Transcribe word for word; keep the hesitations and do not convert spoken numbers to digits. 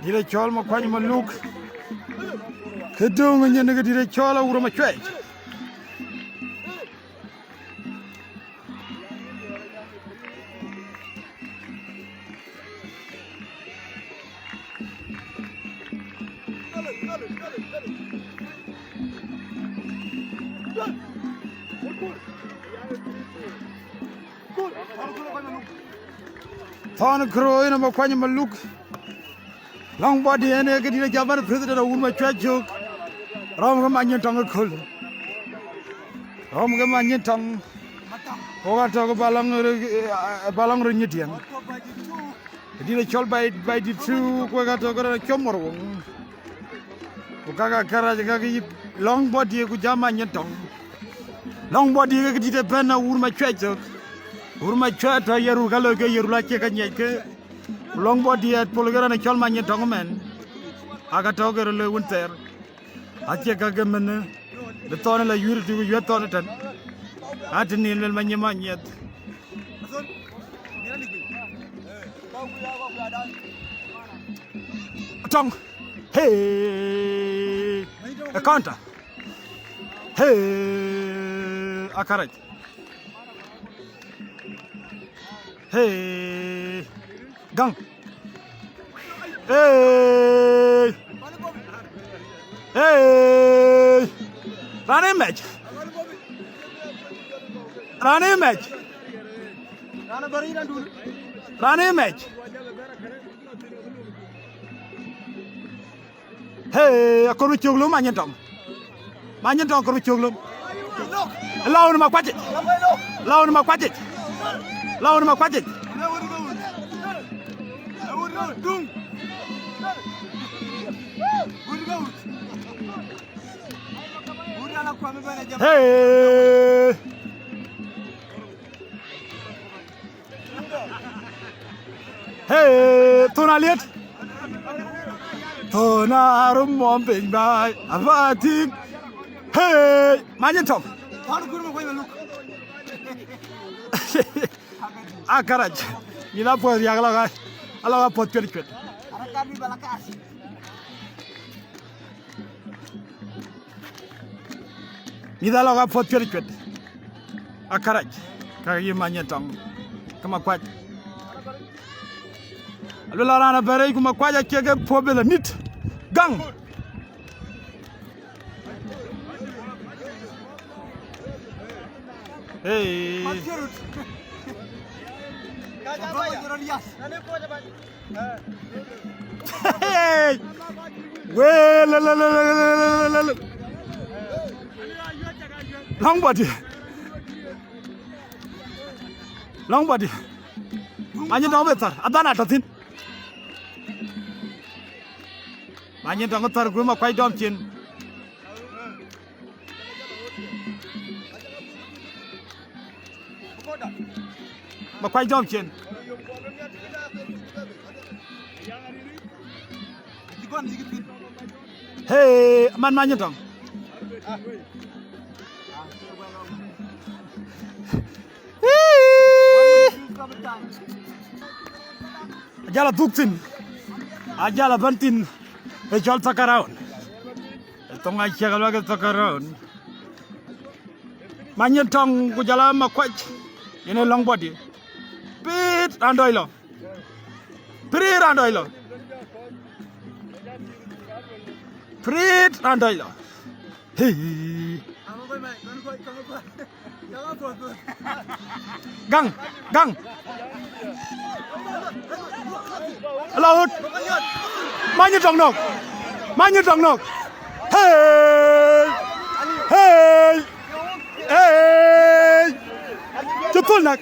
Dït ë cɔl Makuany Maluk. Kë döŋ nyin kë dït ë cɔl Awur Macuɛc. Thɔn kërö yen Makuany Maluk. Lɔŋ bɔ̈ diɛn ee këdït acä bɛ̈n president Awur Macuɛc cök. Rɔ̈m ke Manyintɔŋ ëköl. Rɔ̈m ke Manyintɔŋ. Wok atɔ̈ ke Balaŋ, Balaŋ röt nyidiɛn. Këdït acɔl Baidït, Baidït tu, ku wek atɔ̈ ke rɔt acɔm mor woŋ. Ku kaka karac kak yï Lɔŋ bɔ̈ diɛn ku jam Manyintɔŋ. Lɔŋ bɔ̈ diɛn ke këdït ëbɛ̈n Awur Macuɛc cök. Awur Macuɛc tɔ̈ ye rul ka loi ke ye rul acie ka nyiɛc ke. Ku Lɔŋ bɔ̈ diɛn pol ke rɔt acɔl Manyintɔŋ ëmɛn. Aka tɔ̈ ke röt loi wun thɛɛr. Acie ka ke mënë. Bï thɔn la yuir tï ku yuɛ̈t thɔn ëtɛ̈n. Atï nin luel Manyim Manyiɛth. Tɔŋ. Hey. A counter. Hey. A karac. Hey. Gaŋ. Hey. Hey. Raan ë mɛc. Raan ë mɛc. Raan ë mɛc. Hey, akɔr bï cök lom Manyintɔŋ. Manyintɔŋ akɔr bï cök lom. Lɔu në Makuacic. Lɔu në Makuacic. Lɔu në Makuacic. Hey. Hey, thon aliet. Thon arum mɔm piny bai. Abatik. Hey, Manyintɔŋ. A karac. Mïth apuɔth riak alɔka. Alɔka puɔth cuet cuet. Mïth alɔka puɔth cuet cuet. A karac. Ka yï Manyintɔŋ. Ke Makuac. Aluel raan abɛ̈r rɛc ku Makuac acie ke puɔ̈u bï la nït. Gaŋ. Hey. Hey. Wee, la, la, la. Lɔŋ bɔ̈ diɛn. Lɔŋ bɔ̈ diɛn. Manyintɔŋ bï thar, adhan atɔ̈ thïn. Manyintɔŋ thar ku Makuac dɔm cin. Makuac dɔm cin. Hey, man Manyintɔŋ. Ajal a dhuk thïn. Ajal a bɛ̈n thïn. Ë cɔl thak around. Ë thoŋ aciɛk aluak ë thak around. Manyintɔŋ ku jɔl a Makuac. Yen ë Lɔŋ bɔ̈ diɛn. Piit raan dɔc lɔ. Piit raan dɔc lɔ. Piit raan dɔc lɔ. Hey. Gaŋ, gaŋ. Ala hut. Manyintɔŋ nɔ̈k. Manyintɔŋ nɔ̈k. Hey. Hey. Hey. Cï thul näk.